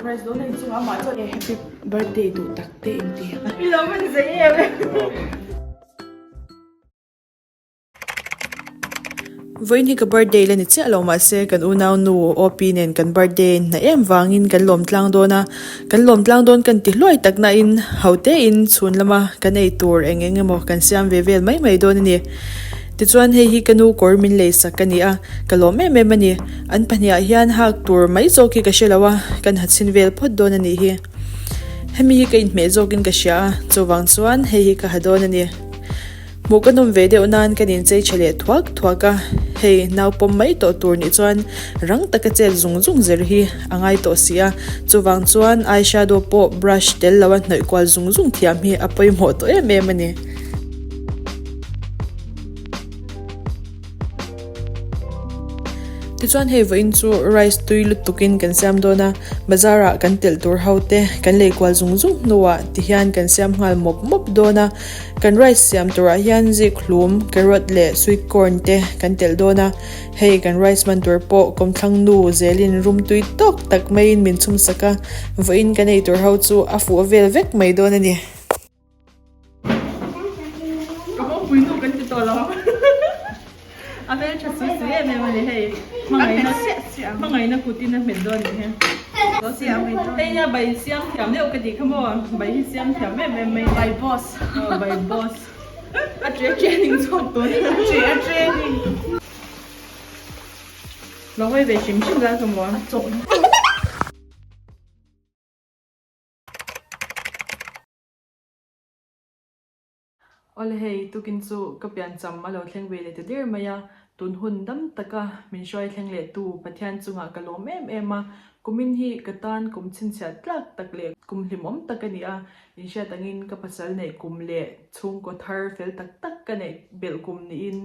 surprise dawn a inchungah amah chuan happy birthday duh tak te inti a. I lo man zei em em. Vawiin hi ka birthday la ni chiah lo mahse kan unau nu OP nen kan birthday hna em vangin kan lawm tlang dawn a, kan lawm tlang dawn kan ti hluai tak nain ho tein chhun lama kan ei tur eng eng emaw kan siam ve vel mai mai dawn a ni. Tichuan hei hi ka nu kawr min lei sak a ni a, ka lawm em em a ni. An pahniha hian hak tur mai zawk hi ka hre lo a, kan ha chhin vel phawt dawn a nih hi. Hemi hi ka inhmeh zawkin ka hria a, chuvang chuan hei hi ka ha dawn a ni. Hmuh ka nawm ve deuh nan kan inchei tha leh thuak thuak a, hei nau pawm mai tawh tur nih chuan rang taka chet zung zung zer hi a ngai tawh si a, chuvang chuan eye shadow pawh brush tel lo a hnawih kual zung zung thiam hi a pawimawh tawh em em a ni. Tichuan hei vawiin chu rice tui lutukin kan siam dawn a, bazar ah kan telh tur ho te kan lei kual zung zung hnuah tihian kan siam nghal mawp mawp dawn a, kan rice siam turah hian zik hlum, carrot leh sweet corn te kan telh dawn a, hei kan rice man tur pawh kawmthlang nu zelin rum tui tawk tak maiin min chhum sak a, vawiin kan ei tur ho chu a fuh vel vek mai dawn a ni. Ka hawpui nu kan ti tawh lo a hmel tha si si em em a ni hei hmangaihna hmangaihna kut in a hmet dawn a ni he hei nia bai siam thiam deuh ka tih kha maw bai hi siam thiam em em mai bai boss aw bai boss a tre training chhuak tawh a tre a training lo hawi ve hrim hrim la ka maw Awle hei, tukin chu ka piancham a lo thleng ve leh ta der mai a, tun hun dam taka min hruai thleng leh tu Pathian chungah ka lawm em em a, kumin hi ka tan kum chhinchhiah tlak tak leh kum hlimawm tak a ni a, inhriat angin ka pasal neih kum leh chhungkaw thar fel tak tak ka neih belh kum niin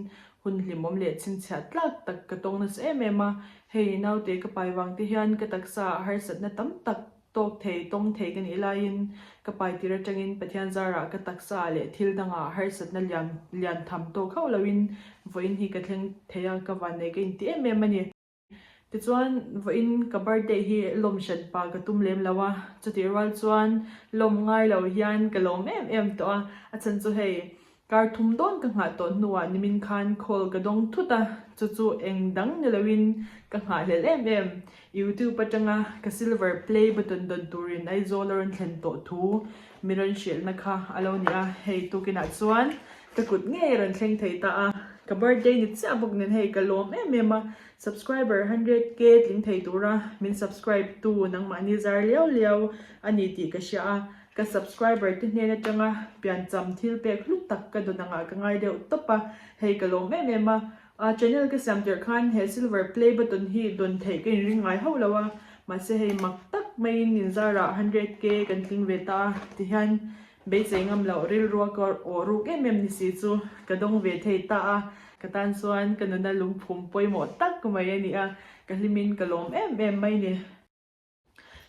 hun hlimawm leh chhinchhiah tlak tak ka tawng nasa em em a, hei naute ka pai vang te hian ka taksa ah harsatna tam tak Tawk thei, tawng thei ka nih laiin ka pai tir atangin Pathian zarah ka taksa leh thil dangah harsatna lian lian tham tawk hauh loin vawiin hi ka thleng thei a, ka vannei ka inti em em a ni. Tichuan, vawiin ka birthday hi lawm hran pa ka tum lem lo a, chutih rual chuan lawm ngai lo hian ka lawm em em tawh a, a chhan chu hei Kar thum dawn ka nghah tawh hnuah nimin khan call ka dawng thut a, chu chu eng dang ni loin ka nghahhlelh em em. YouTube atanga ka silver play button dawn turin Aizawl a rawn thlen tawh thu mi rawn hrilhna kha a lo ni a, hei tukinah chuan ka kut ngei a rawn thleng thei ta a, ka birthday ni chiah bawk nen hei ka lawm em em a, subscriber 100k tling thei tura min subscribe tu nangmahni zar liau liau a ni tih ka hria a, Ka subscriber te hnen atanga piancham thil pek hlu tak ka dawn angah ka ngai deuh tawp a, hei ka lawm em em a. A channel ka siam tirh khan he silver play button hi dawn theih ka inring ngai hauh lo a, mahse hei mak tak maiin inzarah 100k kan tling ve ta a, tihian beisei ngam loh rilrua ka awh ruk em em ni si chu ka dawng ve thei ta a, ka tan chuan ka nuna lungphum pawimawh tak mai a ni a, ka hlimin ka lawm em em mai ni.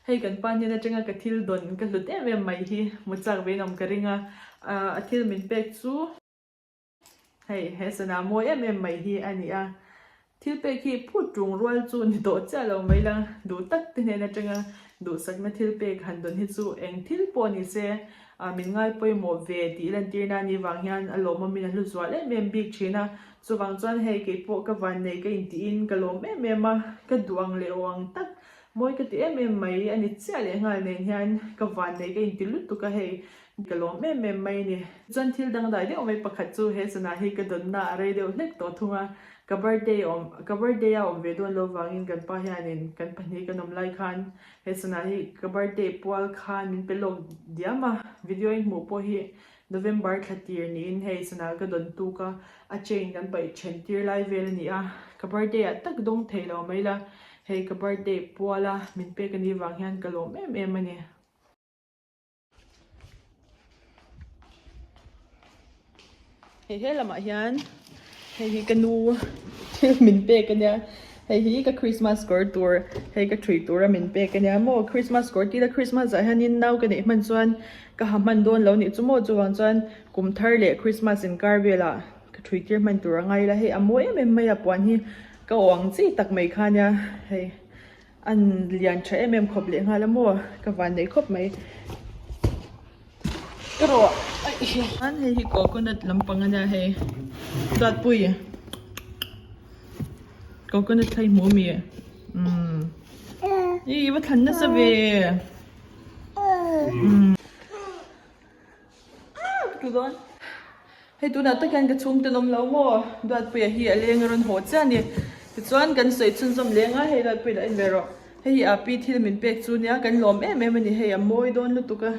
Hei kan pa hnen atanga ka thil dawn ka hlut em em mai hi hmu chak ve in awm ka ring a, a thil min pek chu hei he sana mawi em em mai hi a ni a, thil pek hi phut tung rual chu ni tawh chiah lo mai la, duh tak te hnen atanga duhsakna thil pek han dawn hi chu eng thil pawh ni se min ngai pawimawh ve tih lantirna a nih vang hian a lawmawmin a hlu zual em em bik thin a, chuvang chuan hei keipawh ka vannei ka intiin ka lawm em em a, ka duh ang leh aw ang tak Mawi ka ti em em mai a ni chiah leh nghal nen hian ka vannei ka inti lutuk a hei ka lawm em em mai a ni. Chuan thil dangdai deuh mai pakhat chu he zanah hi ka dawnna a rei deuh hlek tawh thung a, ka birthday awm ka birthday a awm ve dawn lo vangin kan pa hianin kan pahnih kan awm lai khan he zanah hi ka birthday pual khan min pe lawk diam a, video in hmuh pawh hi November thla tir niin hei sana ka dawn tuk a, a chain kan paih then tir lai vel a ni a, ka birthday ah tak dawng thei lo mai la, hei ka birthday pual a min pek a nih vang hian ka lawm em em a ni. Hei he lamah hian hei hi ka nu thil min pek a nia, hei hi ka Christmas kawr tur hei ka thui tura min pek a nia maw Christmas kawr tila Christmas ah hianin nau ka neih hman chuan Ka ha hman dawn lo nih chu maw chuvang chuan kum thar leh Christmas inkar velah ka thui tir hman tur a ngai la hei a mawi em em mai a puan hi ka awh ang chi tak mai kha nia hei An lian tha em em khawp leh nghal a maw ka van nei khawp mai ka rawh aih hei hi coconut lampang a nia hei duatpui coconut kha i hmu ami umm ih i va thlan nasa ve umm. Hei tunah tak hian ka chhungte an awm lo maw? Duatpuia hi a leng a rawn haw chiah a ni. Tichuan kan sawi chhunzawm leng a, hei Duatpuia lah en ve rawh. Hei hi Api thil min pek chu nia, kan lawm em em a ni. Hei a mawi dawn lutuk a,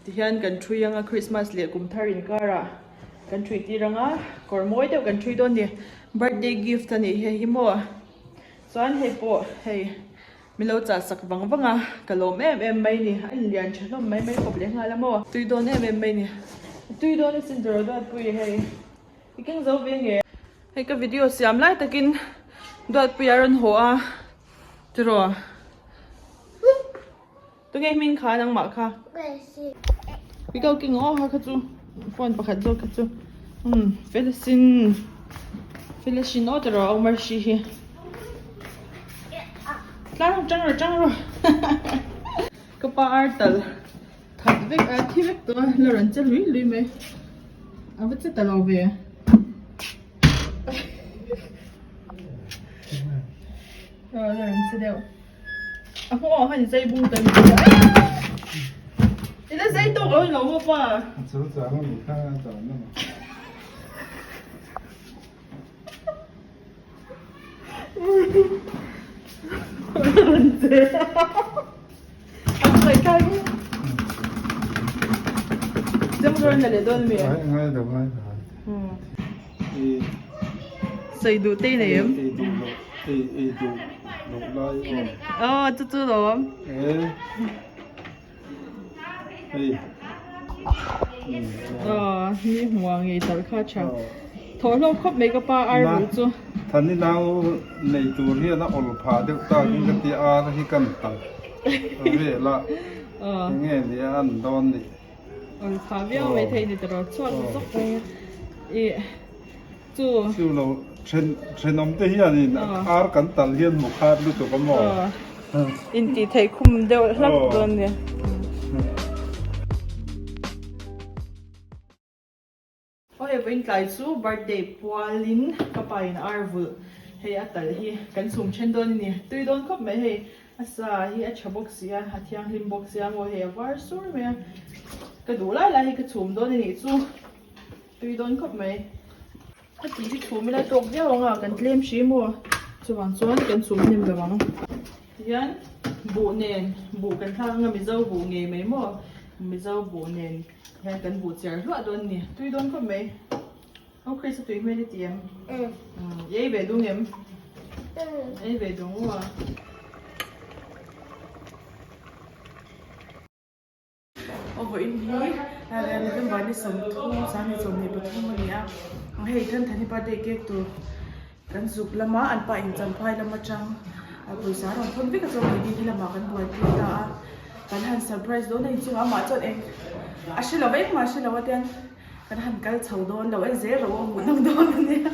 tihian kan ṭhui ang a, Christmas leh kum thar inkarah kan ṭhui tir ang a, kawr mawi deuh kan ṭhui dawn a ni. Birthday gift a nih hei hi maw? Chuan hei pawh hei. Min lo chah sak vang vang a, ka lawm em em mai ni. A inlian tha hlawm mai mai khawp leh nghal a maw. Tui dawn em em mai ni. A tui dawn asin tawrh a Duatpui hei. I keng zo ve nge. Hei ka video siam lai takin Duatpui a rawn haw a tiraw. Tunge hming kha nangmah kha? I ko keng aw ha kha chu phone pakhat zawk kha chu umm fel asin fel asin aw tiraw Omar Shi hi tlang tang rawh tang rawh ka pa ar tal that vek a thi vek tawh a la rawn che lui lui mai a va che ta lo ve. Aw la rawn che deuh. A hmu ah khan i zai bung ta mi a. I la zai tawk lo ni lo maw pa? A chul chang a ni kha a chang na maw. Rawn che. A sawi kai bawk. Chem rawn la leh dawn mi? Ngai ngai lo ngai lo. Sawi duh te i nei em? Ei duh loh ei ei duh loh lai aw. Aw chu chu lawm. E hei. Aw ni hmuh ngei tal kha tha. Thawhhlawm khawp mai ka pa ar ruh chu. Thani nau nei tur hian a awl phah deuh tak in ka ti ar hi kan talh vel a enge nia an dawn ni. Awl phah viau mai thei ni tawrh chhuak zawk mai i chu. Chu lo then thenawm te hianin ar kan talh hian hmu khat lutuk a maw. Intih theih khum deuh hlak dawn nia. Aw hei vawiin tlai chu birthday pualin ka pa in ar vulh hei a talh hi kan chhum then dawn a ni tui dawn khawp mai hei a sa hi a tha bawk si a a thianghlim bawk sia maw hei a var sur mai a ka duh lai lai hi ka chhum dawn a nih chu tui dawn khawp mai a tih hi chhum ila tawk viau ang a kan tlem hri maw chuvang chuan kan chhum hnem lo ang tihian buh nen buh kan thlak anga mizo buh ngei mai maw mizo buh nen. Hian kan buh chiar hluah dawn a ni. Tui dawn khawp mai. Aw Chris a tui hmel i ti em? I ei ve dung em? Ei ve dung u a. Aw vawiin hi November ni 30 2023 a ni a. Hei Thanthani birthday cake tur Kan zuk lama an pa in champhai lam atang pawisa a rawn thawn vek a chuan keini hi lamah kan buaipui ta a, kan han surprise dawn a inchungah amah chuan eng a hre lo engmah a hre lo a tiang kan han kal chho dawn lo en zel rawh aw hmuh nawm dawn a nia.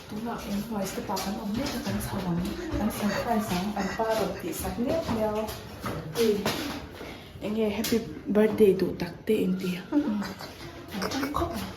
Tunah inhnuai step ah kan awm mek a kan chho ang kan surprise ang an pa rawn tih sak miau miau hei enge happy birthday duh tak te inti an tam khawp ang.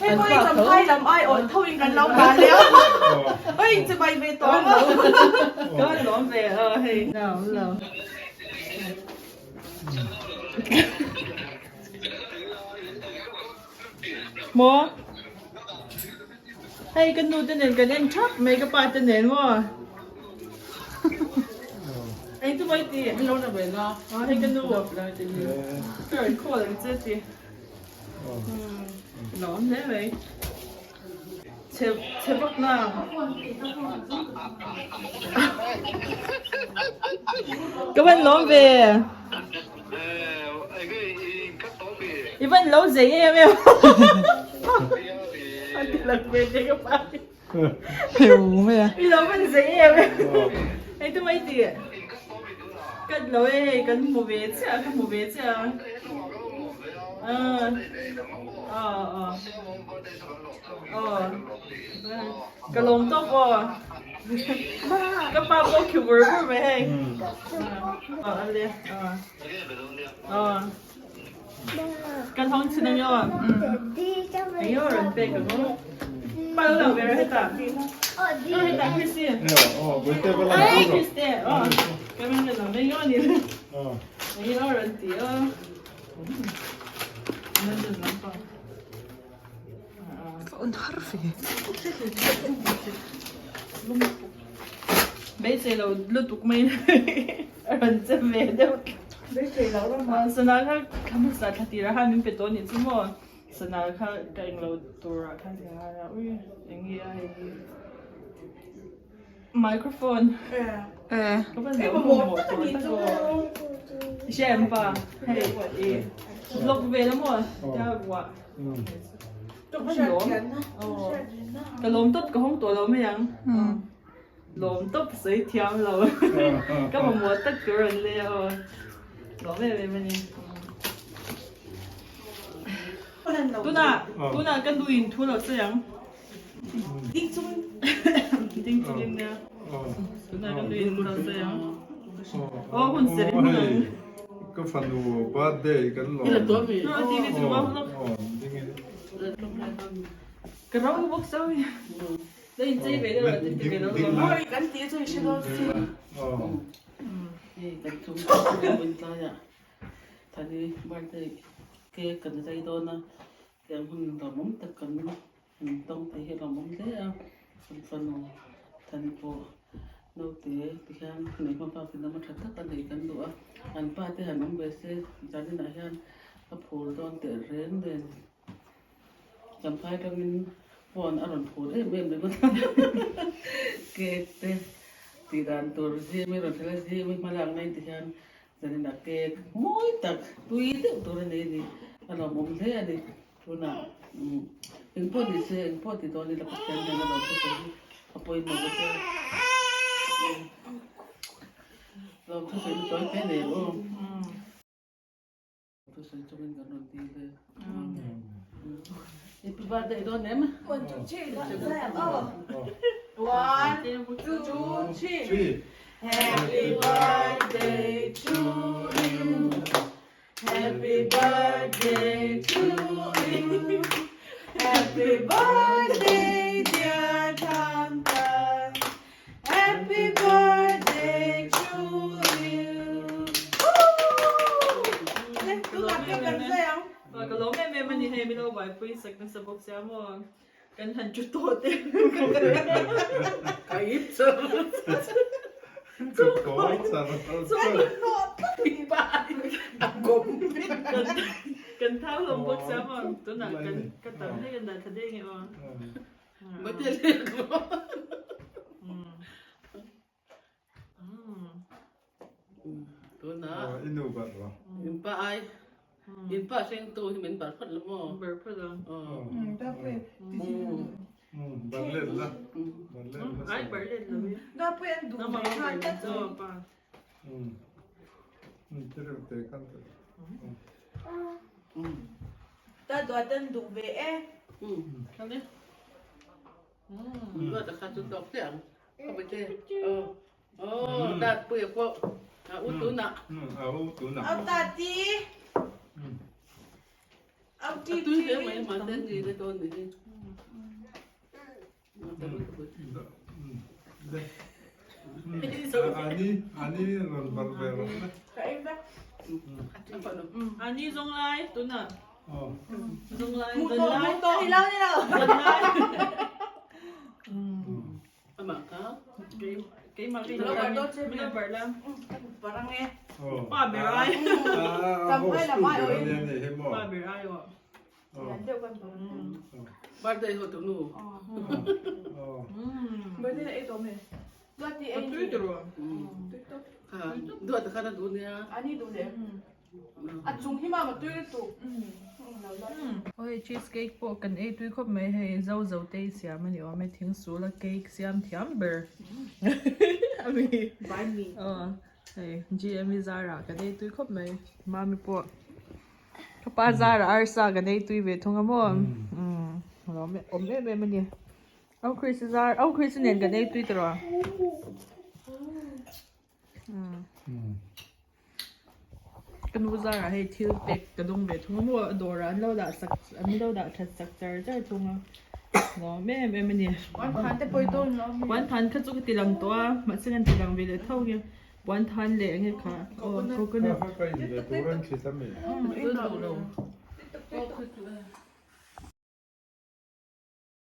Hei pawh i Champhai lam ai awh tho in kan lo nghah leh a. Oi in chibai ve tawh ang a. Ka van lawm ve a hei. Maw? Hei ka nu te nen kan en thap mai ka pa te nen maw? Eng chu mai ti? Hei ka nu. Ka rawn call ang che ti. Lawm hle mai. Chhe chhe vak na. Ka van lawm ve. I van lo zei em em. An ti lang ve che ka pa. Heu mai a. I lo van zei em em. Hei tu mai ti. Cut lo e hei kan hmu ve chiah ka hmu ve chiah a. Ka lawm tawp aw. Ka pa pawh khiu vur vur mai hei. Kan hawng chhin ang aw. Eng aw rawn pek ang aw. Pa lo lang ve rawh hetah. Aw hetah Christy. Ai Christy aw. Ka rawn lang ve aw ni. Eng aw rawn ti aw. Beisei lo lutuk mai a rawn che ve deuh beisei lo ram a sana kha thla hmasa thla tirah khan min pe tawh anih chu maw sana kha ka englo turah khan ka ngai a ui eng nge a hei hi. Microphone. Eh. Ka van lo hmu tak a ni chu. Hre em pa. Hei i vlog ve la maw tia buah. Ka van lawm. Ka lawm tawp ka hawng tawh lo mai ang. Lawm tawp sawi thiam lo. Ka mamawh tak tur an le aw. Lawm em em a ni. Tunah tunah ka nu in thu lo sawi ang. Ding chung ding chung in nia tunah kan nui in ta sai ang aw hun ser in hun ka fanu birthday kan lawm no TV chu ma ding in ka rau bawk so la in chei ve deuh ti ve lo kan ti chu i hre dawn si Hei kan chung chu in tlai ah thani birthday cake kan zai dawn a. Tiang hun lawmawm tak kan han tawng thei hi lawmawm hle a, kan fanu than pawh naute ti hian nei hma bak in lam a tha tak a nei kan duh a, an pa te han awm ve se zaninah hian ka phur dawn teh reng nen Champhai atangin phone a rawn phur em em ringawt a, cake te tih dan tur zim i rawn hrilh a zim i hmalak na in ti hian Zanin a cake mawi tak tui deuh tur a nei a ni, a lawmawm hle a ni. Tunah umm engpawh ni se engpawh ti dawn ila Pathian hian a lo hre thei hi a pawimawh bawk a. Lawmthu sawi tawi te nei ang aw. Thusawi chungin kan rawn dil e. Happy birthday dawn em? 1 2 3 1 2 3 Happy birthday to you Happy birthday to you Happy birthday dear Tanta Happy birthday to you Ka lawm em em a ni hei min lo buaipui sak nasa bawk sia maw kan han chu tawh te Ka ip char Ka kawi char Kan thau hlawm bawk sia maw tunah kan ka tam hlek a dah thla deuh nge aw. Inpa ai inpa hrengtu hi min bar phawt lo maw? Bar phawt lo. Bar let la. Bar let la. Ai bar let lo. Nama bar let cho pa. Ta duat an duh ve e. Khale. Duat a kha chu tawk chiah ang. Ka be che. Oh. Oh, dat pui a pawh. A u tunah. A u tunah. Au tati. A tui hle mai mahse ni le dawn ni hi. Ani ani rawn barh ve rawh le. Ani zawng lai tunah. Zawng lai Mu zan tawh lai. mu tawh ni lo ni lo. Zan lai. Amah kha. Keimah ka Lo barh dawn che min lo barh la. Barh ang e. Pa ber ai. Champhai lam ai awh in. Pa ber ai aw. Lian deuh kan barh ang. Birthday ho tu nu. Birthday na ei tawh me. Duat ti ei. Tui turu. Tui tawp. Kha duat kha na duh nia. Ani duh leh. A chung hi mama tui lutuk. Oi cheese cake pawh kan ei tui khawp mai hei zo zo te i siam a ni awm e thing sul a cake siam thiam ber a mi Banh mi. Aw hei GM i zarah kan ei tui khawp mai mami pawh ka pa zarah arsa kan ei tui ve thung a maw umm lawm awm em em a ni Au Chris i zar Au Chris nen kan ei tui tawh a. Ka nu zarah hei thil pek ka dawng ve thung a maw a dawrah an lo dah sak an lo dah that sak char char thung a nuam em em a ni. Puan than te pawh i dawn lo ami? Puan than kha chu ka ti lang tawh a mahse kan ti lang ve leh tho nge puan than leh enge kha aw coconut. Kha ka in ve tur an thlit ami? Tui lo lo.